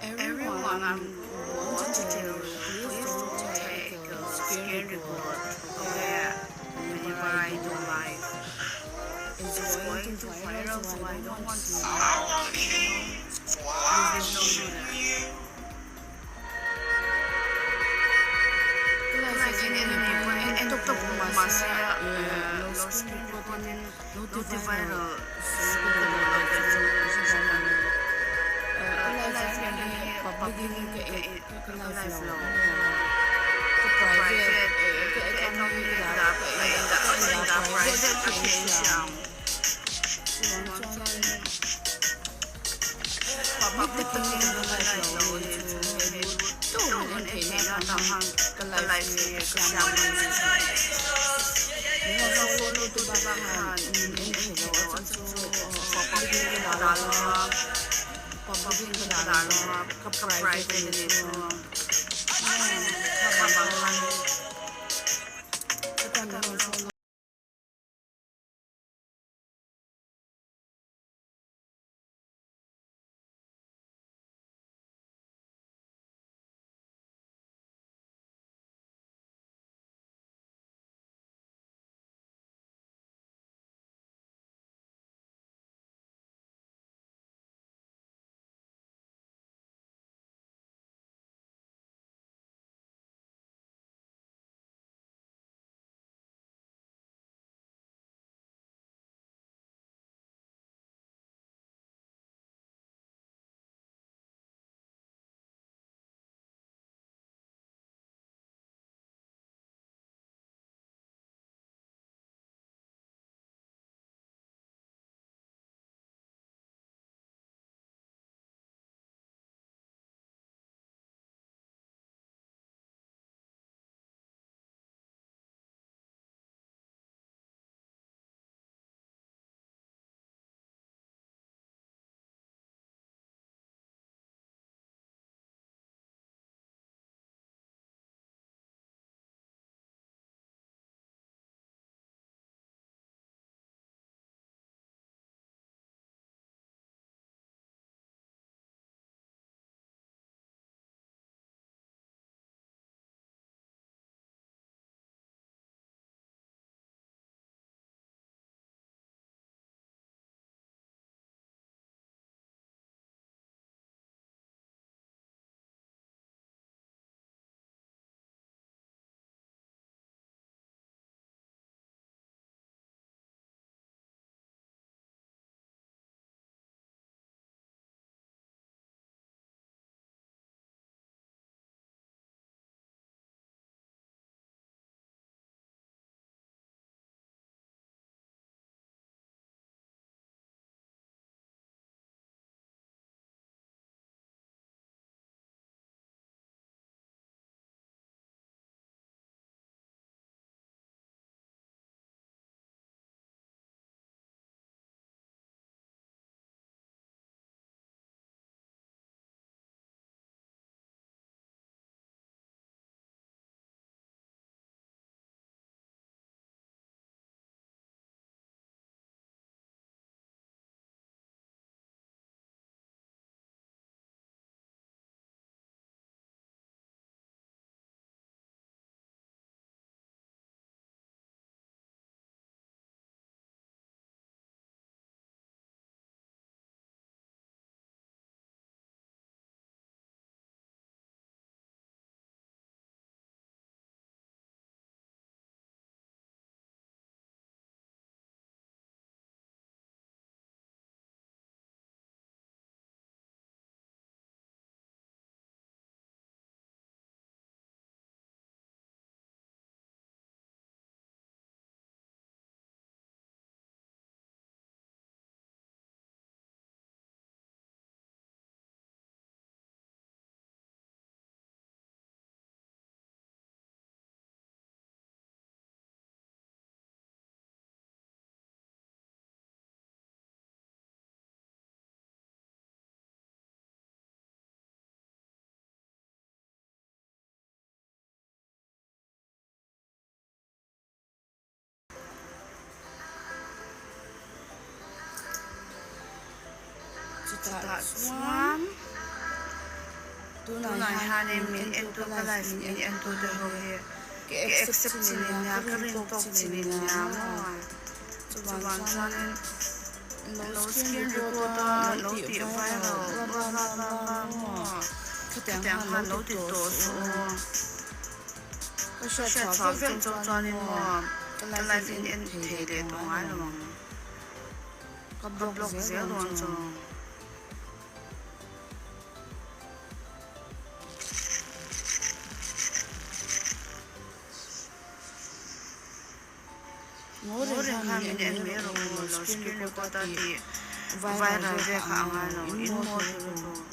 Everyone I'm want to do, please don't take a screen record, okay? Whenever I do live. It's going to viral, so I don't want to. Please don't do that. Ka live hian en nei pawn en tawp tawp awm mahse lo screen record in lo ti viral se ka duh lo ve chu chu chuan ka live hian hei public in ka ka live lo ka private ka account hi ka dah ka in dah private vek in siam. Chuvang chuanin public takin ka live lo a ni chu hei chu tumah en theihna tah khan ka live hi ka siam a ni. Min lo follow tu bak khan min en thei lo a chu chu public in ka dah lo a public in ka dah lo a ka private a ni chu kha bang khan ka tan min rawn follow. Chutah chuan tunah hianin min entu ka life min entu te ho hi ka accept chin in nia ka rin tawk chin in nia maw chuvang chuanin lo screen record a lo tih viral bla bla bla bla maw khatiang khan lo ti tawh suh aw. Ka hriat chhuah vek zawk chuanin maw ka live in en thei leh tawh ngai lo ang. Ka block zel dawn chu. Ngawi reng khan min en mai rawh u, lo screen record a tih viral ve kha a ngai lo, in mawl thei lutuk.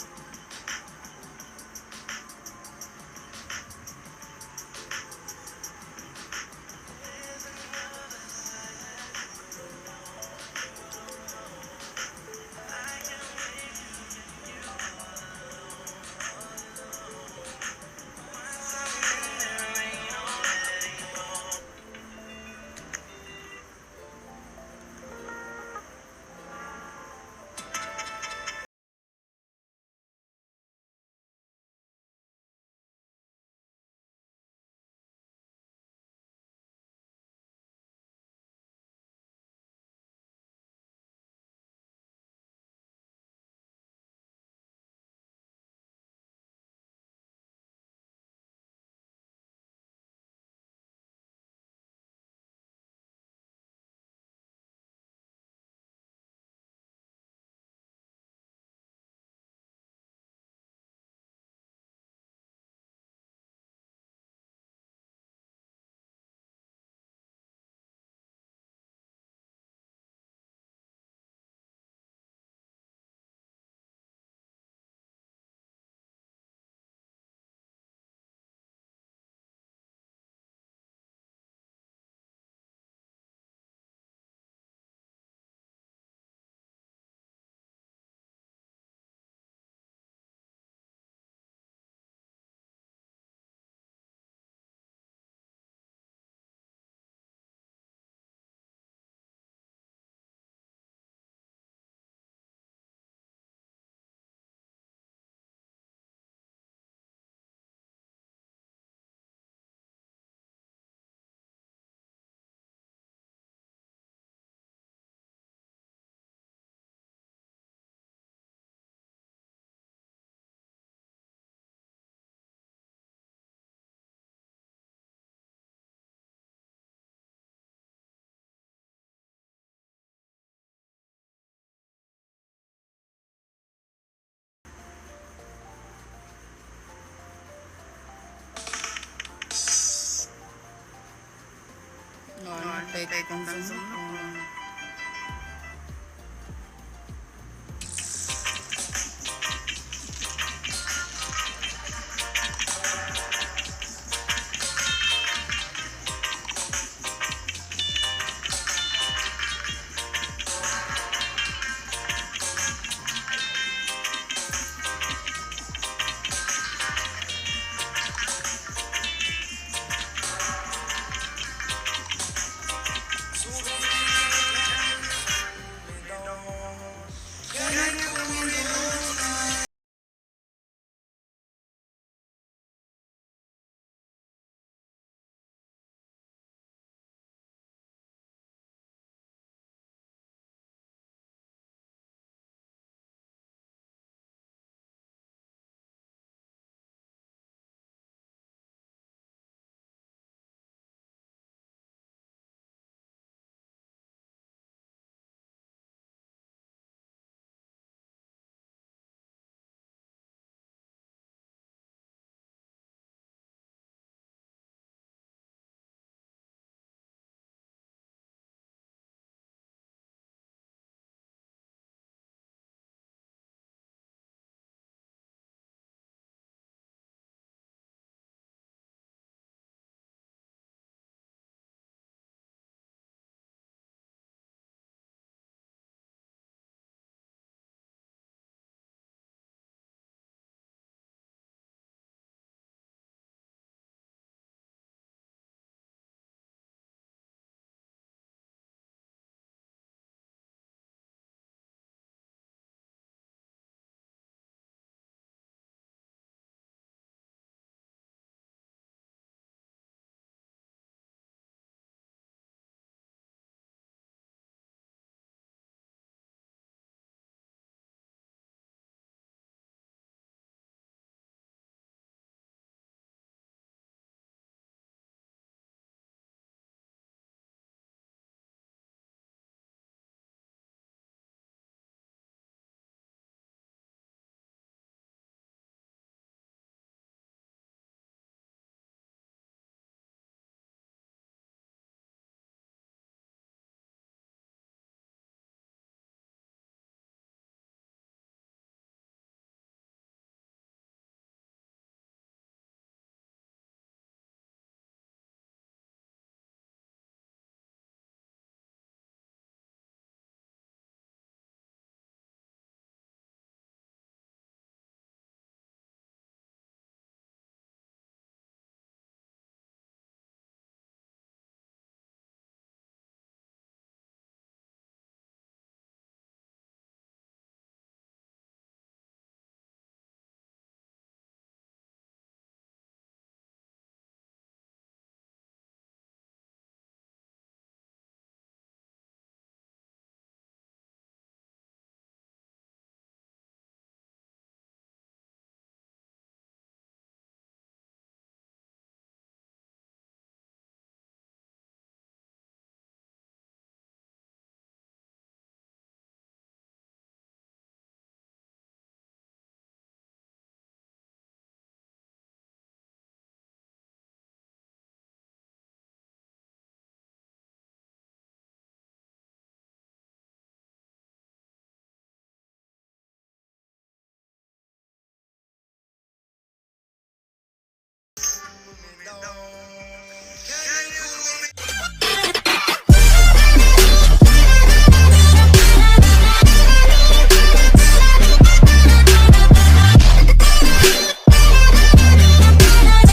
lo.